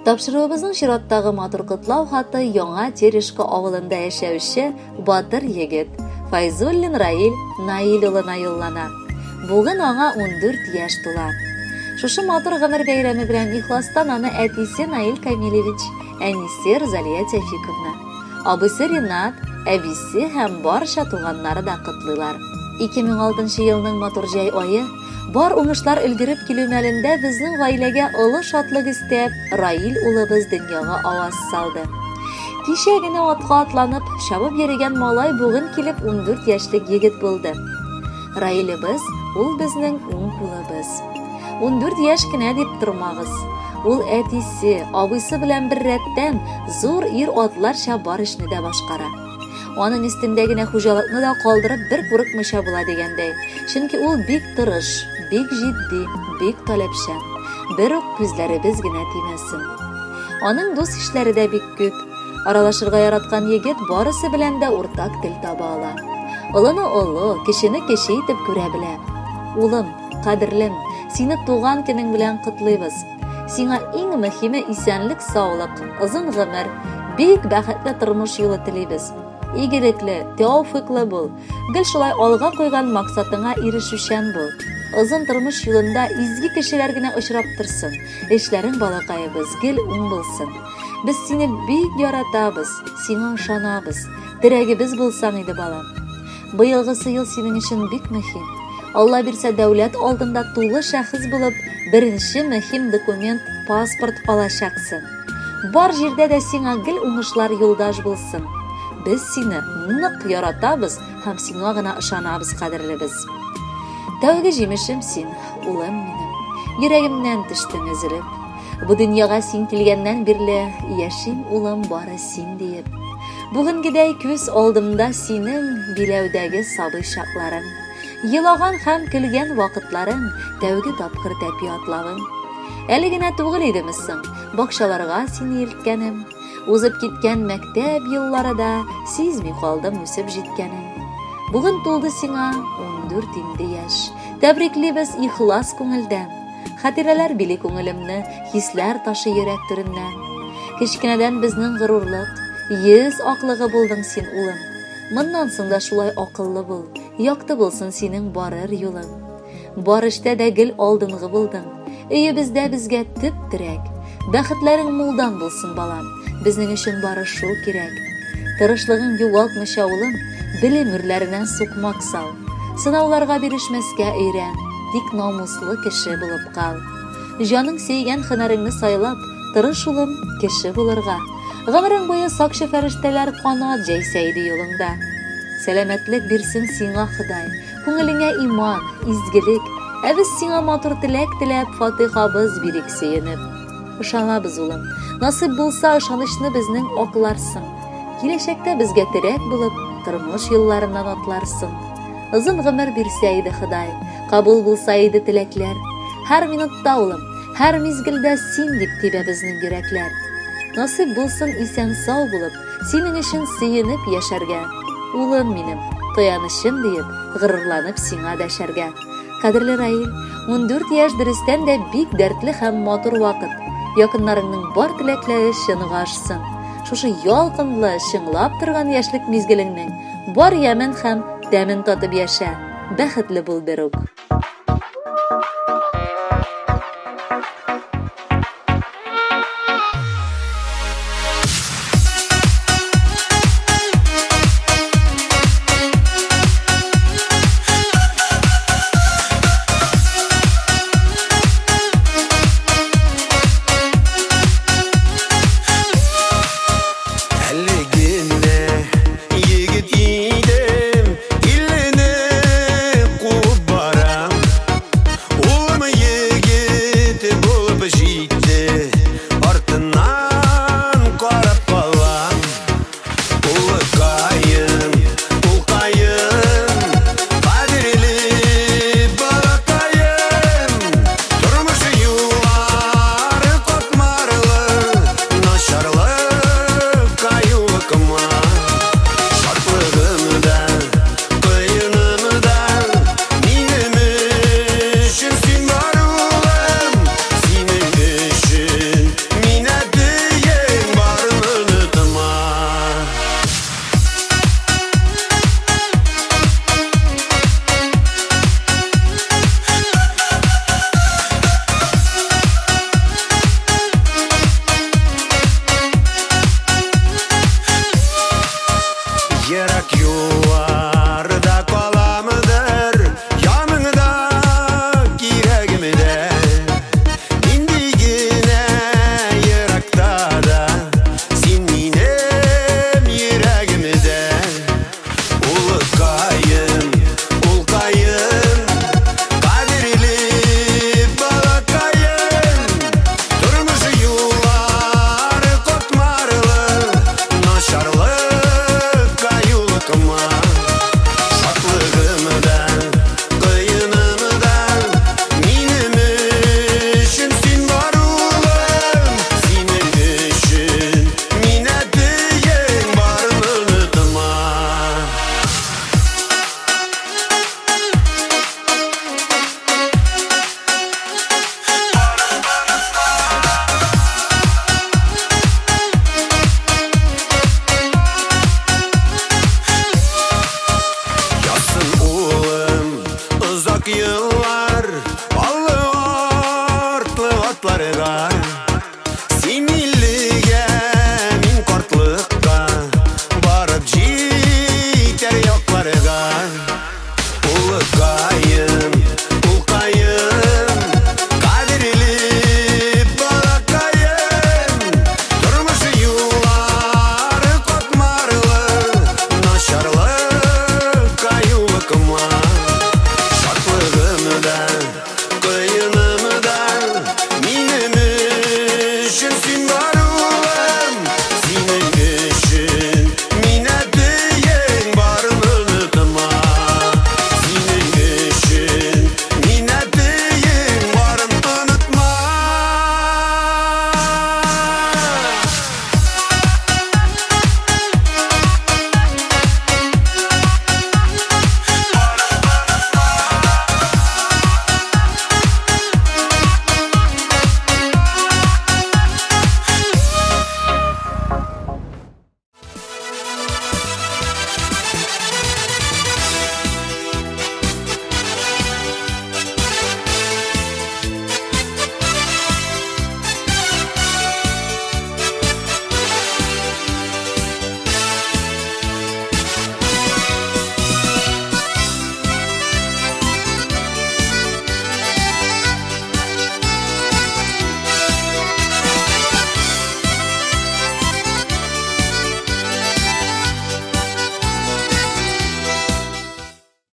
Тапшыруыбызның чираттагы матур котлау хаты Яңа Терешка авылында яшәүче батыр егет Файзуллин Раил Наил улына юллана. Бүген аңа 14 яшь тула. Шушы матур гомер бәйрәме белән ихластан аны әтисе Наил Камилевич, әнисе Розалия Тәфиковна, абыйсы Ринат, әбисе һәм барча туганнары да котлыйлар. 2006 елның матур җәй ае Бар уңышлар өлгереп килү мәлендә безнең гаиләгә олы шатлык өстәп, Раил улыбыз дөньяга аваз салды. Кичә генә атка атланып, чабып йөрегән малай бүген килеп 14 яшьлек егет булды. Раилебез ул безнең уң кулыбыз. 14 яшь кенә дип тормагыз. Ул әтисе, абыйсы белән бер рәттән зур ир-атларча бар эшне дә башкара. Аның өстендә генә хуҗалыкны да калдырып бер курыкмыйча була дигәндәй. Чөнки ул бик тырыш, бик җитди, бик таләпчән. Бер үк күзләребез генә тимәсен. Аның дус ишләре дә бик күп. Аралашырга яраткан егет барысы белән дә уртак тел таба ала. Олыны олы, кечене кече итеп күрә белә. Улым, кадерлем, сине туган көнең белән котлыйбыз. Сиңа иң мөһиме исәнлек-саулык, озын гомер, бик бәхетле тормыш юлы телибез. Игелекле, тәүфыйклы бул. Гел шулай алга куйган максатыңа ирешүчән бул. Озын тормыш юлында изге кешеләр генә очрап торсын. Эшләрең, балакаебыз, гел уң булсын. Без сине бик яратабыз, сиңа ышанабыз. Терәгебез булсаң иде, балам. Быелгысы ел синең өчен бик мөһим. Алла бирсә, дәүләт алдында тулы шәхес булып, беренче мөһим документ паспорт алачаксың. Бар җирдә дә сиңа гел уңышлар юлдаш булсын. Без сине нык яратабыз һәм сиңа гына ышанабыз, кадерлебез. Тәүге җимешем син, улым минем. Йөрәгемнән төштең өзелеп. Бу дөньяга син килгәннән бирле яшим, улым, бары син диеп. Бүгенгедәй күз алдымда синең биләүдәге сабый чакларың. Елаган һәм көлгән вакытларың, тәүге тапкыр тәпи атлавың. Әле генә түгел идеме соң, бакчаларга сине илткәнем. Узып киткән мәктәп еллары да сизми калдым үсеп җиткәнен. Бүген тулды сиңа 14 инде яшь. Тәбриклибез ихлас күңелдән. Хатирәләр били күңелемне, хисләр ташый йөрәк түреннән. Кечкенәдән безнең горурлык, йөз аклыгы булдың син, улым. Моннан соң да шулай акыллы бул, якты булсын синең барыр юлың. Бар эштә дә гел алдынгы булдың. Өебездә безгә төп терәк. Бәхетләрең мулдан булсын, балам. Безнең өчен бары шул кирәк. Тырышлыгың югалтмыйча, улым, белем үрләренә сукмак сал. Сынауларга бирешмәскә өйрән, тик намуслы кеше булып кал. Җаның сөйгән һөнәреңне сайлап, тырыш, улым, кеше булырга. Гомерең буе сакчы фәрештәләр канат җәйсә иде юлыңда. Сәламәтлек бирсен сиңа Ходай, күңелеңә иман, изгелек, ә без сиңа матур теләк теләп, фатихабыз бирик сөенеп. Ышанабыз, улым, насыйп булса, ышанычны безнең акларсың. Киләчәктә безгә терәк булып, тормыш юлларыннан атларсың. Озын гомер бирсә иде Ходай, кабул булса иде теләкләр. Һәр минутта, улым, һәр мизгелдә син дип тибә безнең йөрәкләр. Насыйп булсын исән-сау булып, синең өчен сөенеп яшәргә. Улым минем, таянычым диеп, горурланып сиңа дәшәргә. Кадерле Раил, 14 яшь дөрестән дә бик дәртле һәм матур вакыт. Якыннарыңның бар теләкләре чынга ашсын. Шушы ялкынлы, чыңлап торган яшьлек мизгелеңнең бар ямен һәм тәмен татып яшә. Бәхетле бул берүк.